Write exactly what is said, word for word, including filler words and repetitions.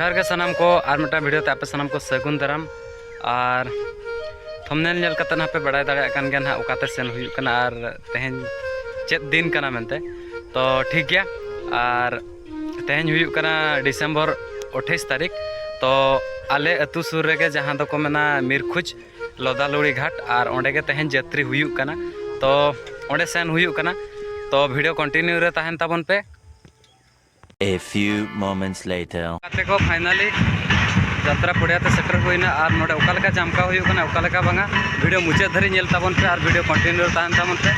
ᱡᱚᱦᱟᱨ ᱜᱮ ᱥᱟᱱᱟᱢ ᱠᱚ, ᱟᱨ ᱢᱤᱫᱴᱟᱝ ᱵᱷᱤᱰᱤᱭᱳ ᱛᱮ ᱟᱯᱮ ᱥᱟᱱᱟᱢ ᱠᱚ ᱥᱟᱹᱜᱩᱱ ᱫᱟᱨᱟᱢ᱾ ᱟᱨ ᱛᱷᱟᱢᱵᱽᱱᱮᱞ ᱧᱮᱞ ᱠᱟᱛᱮ ᱱᱟᱦᱟᱜ ᱯᱮ ᱵᱟᱲᱟᱭ ᱫᱟᱲᱮᱭᱟᱜ ᱠᱟᱱ ᱜᱮᱭᱟ ᱱᱟᱦᱟᱜ ᱚᱠᱟᱛᱮ ᱥᱮᱱ ᱦᱩᱭᱩᱜ ᱠᱟᱱᱟ ᱟᱨ ᱛᱮᱦᱮᱧ ᱪᱮᱫ ᱫᱤᱱ ᱠᱟᱱᱟ ᱢᱮᱱᱛᱮ᱾ ᱛᱚ ᱴᱷᱤᱠ ᱜᱮᱭᱟ, ᱟᱨ ᱛᱮᱦᱮᱧ ᱦᱩᱭᱩᱜ ᱠᱟᱱᱟ ᱰᱤᱥᱮᱢᱵᱚᱨ ᱟᱴᱷᱟᱥ ᱛᱟᱹᱨᱤᱠᱷ᱾ ᱛᱚ ᱟᱞᱮ ᱟᱹᱛᱩ ᱥᱩᱨ ᱨᱮᱜᱮ ᱡᱟᱦᱟᱸ ᱫᱚᱠᱚ ᱢᱮᱱᱟ ᱢᱤᱨᱠᱷᱩᱡᱽ ᱞᱚᱫᱟᱞᱩᱲᱤ ᱜᱷᱟᱴ, ᱟᱨ ᱚᱸᱰᱮ ᱜᱮ ᱛᱮᱦᱮᱧ ᱡᱟᱹᱛᱨᱤ ᱦᱩᱭᱩᱜ ᱠᱟᱱᱟ᱾ ᱛᱚ ᱚᱸᱰᱮ ᱥᱮᱱ ᱦᱩᱭᱩᱜ ᱠᱟᱱᱟ᱾ ᱛᱚ ᱵᱷᱤᱰᱤᱭᱳ ᱠᱚᱱᱴᱤᱱᱤᱭᱩ ᱨᱮ ᱛᱟᱦᱮᱱ ᱛᱟᱵᱚᱱ ᱯᱮ᱾ A few moments later. ᱜᱟᱛᱮ ᱠᱚ, ᱯᱷᱟᱭᱱᱟᱞᱤ ᱡᱟᱛᱨᱟ ᱯᱚᱲᱤᱭᱟ ᱛᱮ ᱥᱮᱴᱮᱨ ᱦᱩᱭᱱᱟ, ᱟᱨ ᱱᱚᱰᱮ ᱚᱠᱟ ᱞᱮᱠᱟ ᱡᱟᱢᱠᱟᱣ ᱦᱩᱭᱩᱜ ᱠᱟᱱᱟ, ᱚᱠᱟ ᱞᱮᱠᱟ ᱵᱟᱝᱟ, ᱵᱷᱤᱰᱤᱭᱳ ᱢᱩᱪᱟᱹᱫ ᱫᱷᱟᱹᱨᱤᱡ ᱧᱮᱞ ᱛᱟᱵᱚᱱ ᱯᱮ ᱟᱨ ᱵᱷᱤᱰᱤᱭᱳ ᱠᱚᱱᱴᱤᱱᱤᱭᱩ ᱨᱮ ᱛᱟᱦᱮᱱ ᱛᱟᱵᱚᱱ ᱯᱮ᱾